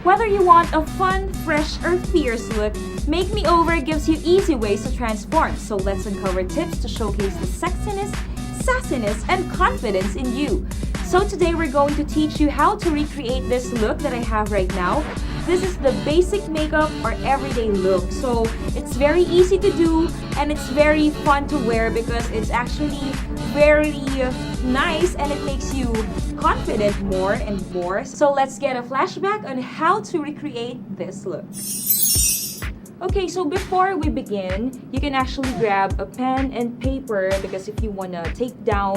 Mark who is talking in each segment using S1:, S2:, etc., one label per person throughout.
S1: Whether you want a fun, fresh, or fierce look, Make Me Over gives you easy ways to transform. So let's uncover tips to showcase the sexiness, sassiness, and confidence in you. So today we're going to teach you how to recreate this look that I have right now. This is the basic makeup or everyday look. So it's very easy to do and it's very fun to wear because it's actually very nice and it makes you confident more and more. So let's get a flashback on how to recreate this look. Okay, so before we begin, you can actually grab a pen and paper because if you wanna take down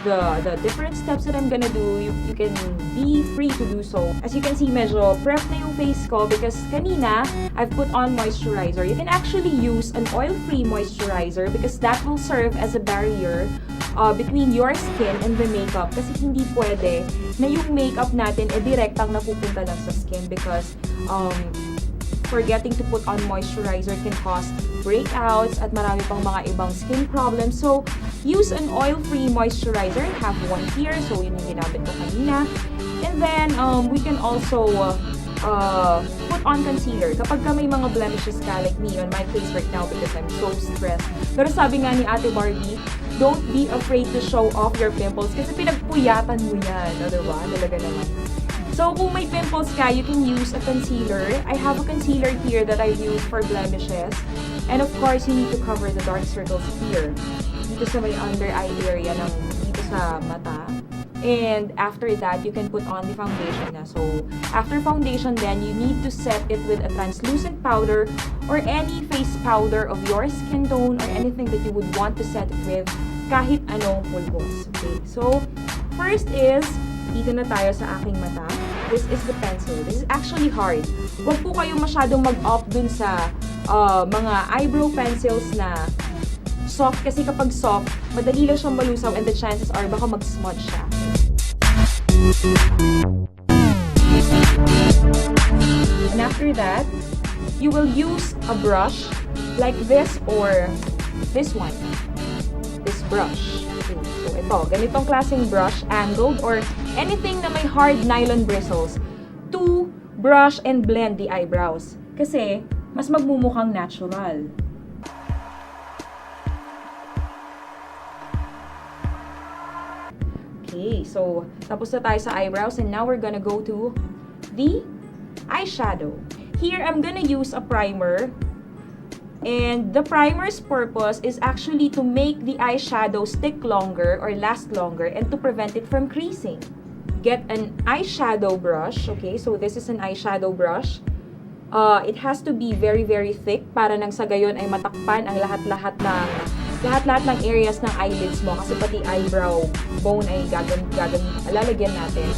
S1: the different steps that I'm gonna do, you can be free to do so. As you can see, medyo prep na yung face ko because kanina, I've put on moisturizer. You can actually use an oil-free moisturizer because that will serve as a barrier between your skin and the makeup. Kasi hindi pwede na yung makeup natin direktang napupunta lang sa skin because forgetting to put on moisturizer can cause breakouts at marami pang mga ibang skin problems. So, use an oil-free moisturizer. I have one here. So, yun yung ginamit ko kanina. And then, we can also put on concealer. Kapag ka may mga blemishes ka like me on my face right now because I'm so stressed. Pero sabi nga ni Ate Barbie, don't be afraid to show off your pimples kasi pinagpuyatan mo yan. O, diba? Talaga naman. So, kung may pimples ka, you can use a concealer. I have a concealer here that I use for blemishes. And of course, you need to cover the dark circles here. Dito sa may under eye area ng dito sa mata. And after that, you can put on the foundation na. So, after foundation then, you need to set it with a translucent powder or any face powder of your skin tone or anything that you would want to set it with kahit anong pulbos. Okay, so, first is, dito na tayo sa aking mata. This is the pencil. This is actually hard. Huwag po kayo masyadong mag-off dun sa mga eyebrow pencils na soft. Kasi kapag soft, madali lang siyang malusaw and the chances are baka mag-smudge siya. And after that, you will use a brush like this or this one. This brush. So ito, ganitong klaseng brush, angled or anything na may hard nylon bristles to brush and blend the eyebrows. Kasi, mas magmumukhang natural. Okay, so tapos na tayo sa eyebrows and now we're gonna go to the eyeshadow. Here, I'm gonna use a primer. And the primer's purpose is actually to make the eyeshadow stick longer or last longer and to prevent it from creasing. Get an eyeshadow brush. Okay, so this is an eyeshadow brush. It has to be very, very thick para nang sa gayon ay matakpan ang lahat-lahat ng areas ng eyelids mo kasi pati eyebrow bone ay lalagyan natin.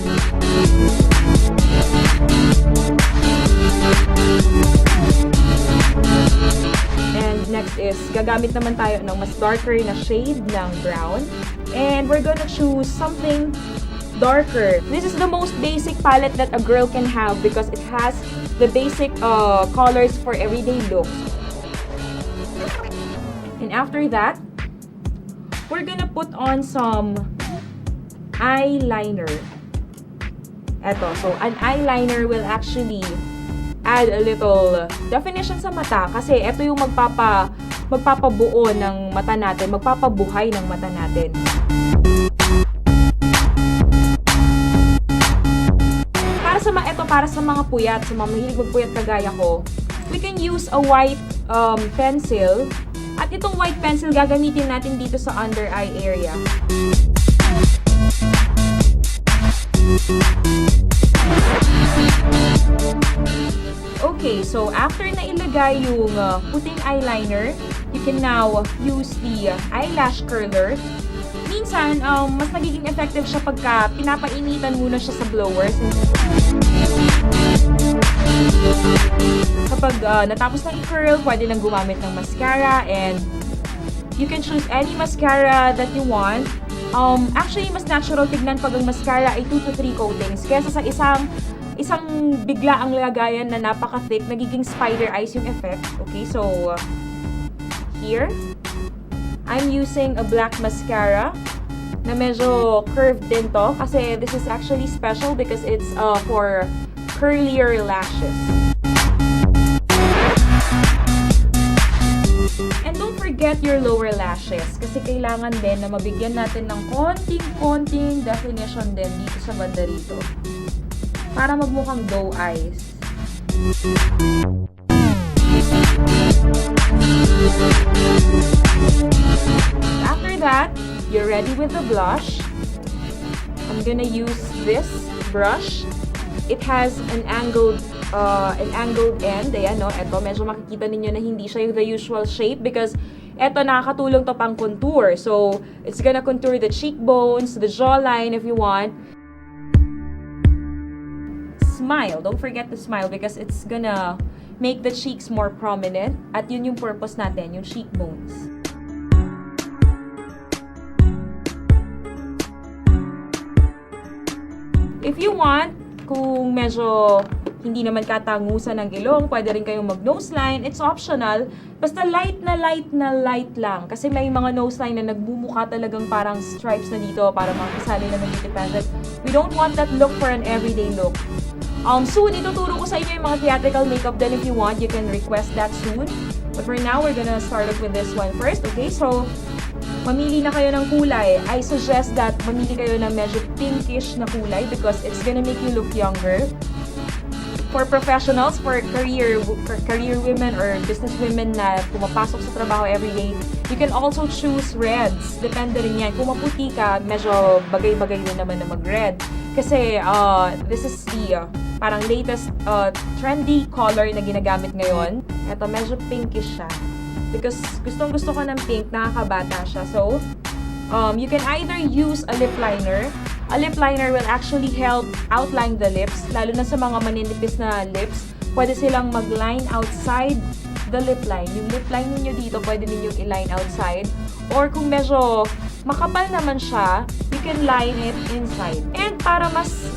S1: And next is, gagamit naman tayo ng mas darker na shade ng brown. And we're gonna choose something darker. This is the most basic palette that a girl can have because it has the basic colors for everyday looks. And after that, we're gonna put on some eyeliner. Eto, so an eyeliner will actually add a little definition sa mata kasi ito yung magpapabuo ng mata natin, magpapabuhay ng mata natin. Para sa mga puyat, sa mga mahilig magpuyat kagaya ko, we can use a white pencil. At itong white pencil gagamitin natin dito sa under eye area. Okay, so after na ilagay yung puting eyeliner, you can now use the eyelash curler. Minsan, mas nagiging effective siya pagka pinapainitan muna siya sa blower. Kapag natapos ng i-curl, pwede nang gumamit ng mascara and you can choose any mascara that you want. Actually, mas natural tignan pag ang mascara ay 2 to 3 coatings kaysa sa isang bigla ang lagayan na napaka-thick, nagiging spider eyes yung effect. Okay, so here, I'm using a black mascara na medyo curved din to kasi this is actually special because it's for curlier lashes. And don't forget your lower lashes kasi kailangan din na mabigyan natin ng konting definition din dito sa banda rito para magmukhang doe eyes. After that, you're ready with the blush. I'm gonna use this brush. It has an angled end. Ayan, no? Ito, medyo makikita ninyo na hindi siya the usual shape because ito, nakakatulong to pang contour. So, it's gonna contour the cheekbones, the jawline if you want. Smile. Don't forget to smile because it's gonna make the cheeks more prominent. At yun yung purpose natin, yung cheekbones. If you want, kung medyo hindi naman katangusan ng ilong, pwede rin kayong mag-nose line. It's optional. Basta light lang. Kasi may mga nose line na nagbumuka talagang parang stripes na dito para makasali lang ng beauty pageant. We don't want that look for an everyday look. Soon, ituturo ko sa inyo yung mga theatrical makeup then if you want, you can request that soon. But for now, we're gonna start off with this one first. Okay, so mamili na kayo ng kulay. I suggest that mamili kayo ng medyo pinkish na kulay because it's gonna make you look younger. For professionals, for career women or business women na pumapasok sa trabaho everyday, you can also choose reds. Depende rin yan. Kung maputi ka, medyo bagay-bagay din naman na mag-red. Kasi this is the parang latest trendy color na ginagamit ngayon. Ito, medyo pinkish siya. Because gustong-gusto ko ng pink, nakakabata siya. So, you can either use a lip liner. A lip liner will actually help outline the lips, lalo na sa mga maninipis na lips. Pwede silang mag-line outside the lip line. Yung lip line ninyo dito, pwede ninyong i-line outside. Or kung medyo makapal naman siya, you can line it inside. And para mas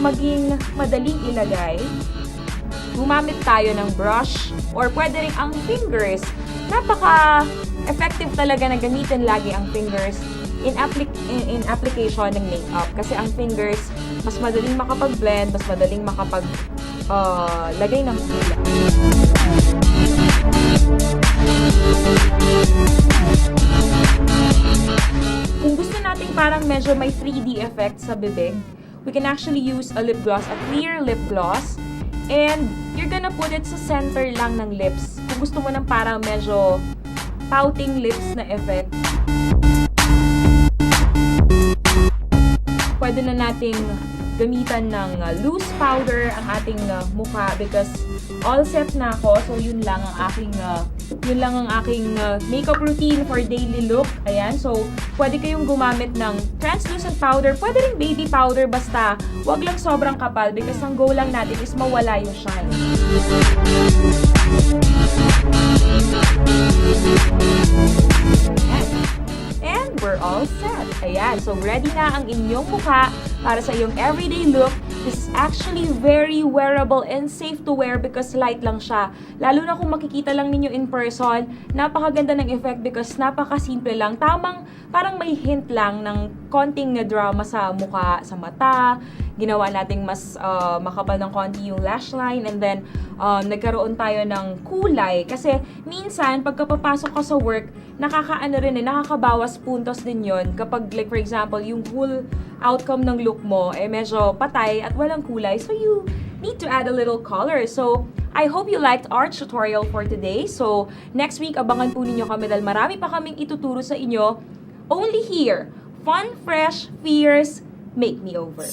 S1: maging madaling ilagay, gumamit tayo ng brush or pwede rin ang fingers. Napaka-effective talaga na gamitin lagi ang fingers in application ng makeup. Kasi ang fingers, mas madaling makapag-blend, mas madaling lagay ng kulay. Kung gusto nating parang medyo may 3D effect sa bibig, we can actually use a lip gloss, a clear lip gloss. And you're gonna put it sa center lang ng lips. Kung gusto mo ng parang medyo pouting lips na effect, pwede na nating gamitan ng loose powder ang ating mukha because all set na ako. So yun lang ang aking makeup routine for daily look. Ayan, so pwede kayong gumamit ng translucent powder, pwede rin baby powder, basta wag lang sobrang kapal because ang goal lang natin is mawala yung shine. And we're all set. Ayan, so ready na ang inyong mukha para sa iyong everyday look. This is actually very wearable and safe to wear because light lang siya. Lalo na kung makikita lang ninyo in person, napakaganda ng effect because napakasimple lang. Parang may hint lang ng konting drama sa mukha, sa mata. Ginawa nating mas makapal ng konti yung lash line and then nagkaroon tayo ng kulay. Kasi minsan, pagkapapasok ka sa work, nakakabawas puntos din yon kapag like for example, yung whole outcome ng look mo medyo patay at walang kulay. So you need to add a little color. So I hope you liked our tutorial for today. So next week, abangan po ninyo kami dahil marami pa kaming ituturo sa inyo. Only here, Fun, Fresh, Fierce, Make Me Over.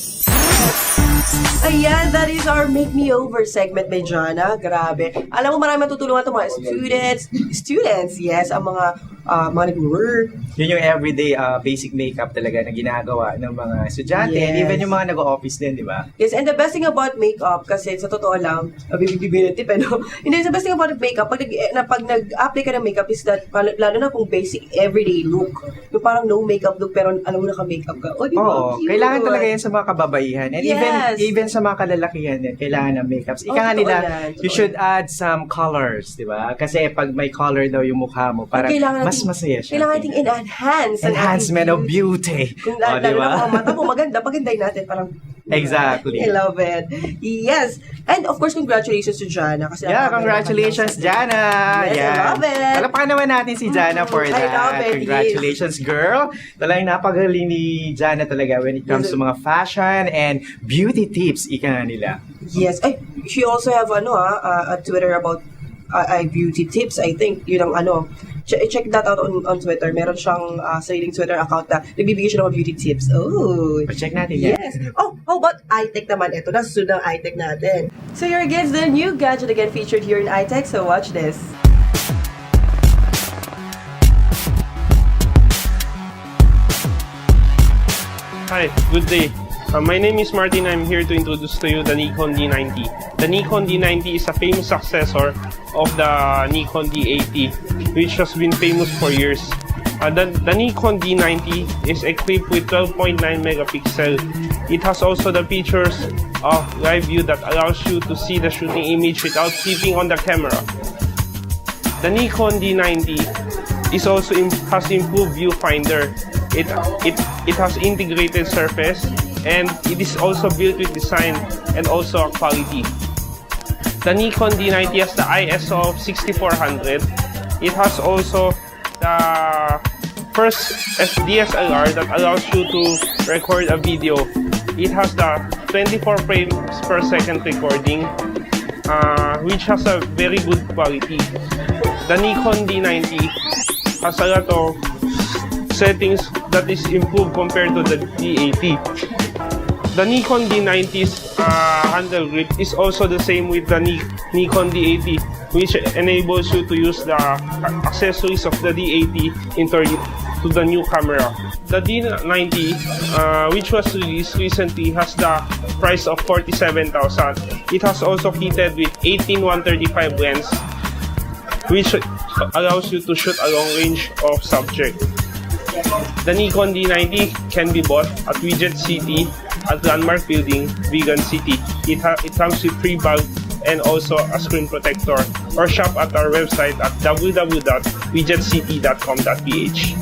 S2: Ayan, that is our Make Me Over segment by Jana. Grabe. Alam mo, marami matutulungan itong mga students, yes, ang mga nag-work.
S3: Yun yung everyday basic makeup talaga na ginagawa ng mga estudyante and even yung mga nag-office din, di ba?
S2: Yes, and the best thing about makeup, kasi sa totoo lang, bibigyan tip, hindi, the best thing about makeup, pag nag-apply ka ng makeup is that, lalo na kung basic everyday look, yung parang no makeup look, pero alam mo naka-makeup ka. Oh, di ba?
S3: Oo, kailangan talaga yan sa mga kababaihan. And even sa mga kalalakihan din, kailangan ng makeups. Ika nga nila, you should add some colors, di ba? Kasi pag may color daw yung mukha mo, parang mas mas masaya siya.
S2: Kailangan nating enhance ang
S3: Enhancement of beauty.
S2: Kung
S3: O,
S2: lalo
S3: diba?
S2: na kung ang mata mo maganda, paganday natin. Parang,
S3: Exactly.
S2: I love it. Yes. And of course, congratulations to Jana. Kasi
S3: Yeah, congratulations, Jana.
S2: Yes, I love it.
S3: Palakpakan naman natin si Jana for
S2: I
S3: that.
S2: love it,
S3: Congratulations, girl. Talagang napagaling ni Jana talaga when it comes to mga fashion and beauty tips, ika nga nila.
S2: Yes. Ay, she also have a Twitter about beauty tips. I think yun ang check that out on Twitter. Meron siyang sariling Twitter account na nagbibigay siya ng mga beauty tips. Oh.
S3: Check natin yan.
S2: Yes. Oh, how about iTech naman? Ito na, susunod ang iTech natin. So here again, the new gadget again featured here in iTech. So watch this.
S4: Hi, good day. My name is Martin. I'm here to introduce to you the Nikon D90. The Nikon D90 is a famous successor of the Nikon D80, which has been famous for years. The Nikon D90 is equipped with 12.9 megapixel. It has also the features of live view that allows you to see the shooting image without peeping on the camera. The Nikon D90 is also has improved viewfinder. It has integrated surface, and it is also built with design and also quality. The Nikon D90 has the ISO 6400. It has also the first DSLR that allows you to record a video. It has the 24 frames per second recording, which has a very good quality. The Nikon D90 has a lot of settings that is improved compared to the D80. The Nikon D90's handle grip is also the same with the Nikon D80, which enables you to use the accessories of the D80 to the new camera. The D90, which was released recently, has the price of 47,000. It has also kitted with 18-135 lens, which allows you to shoot a long range of subject. The Nikon D90 can be bought at Widget City at Landmark Building, Vegan City. It comes with free bulb and also a screen protector, or shop at our website at www.widgetcity.com.ph.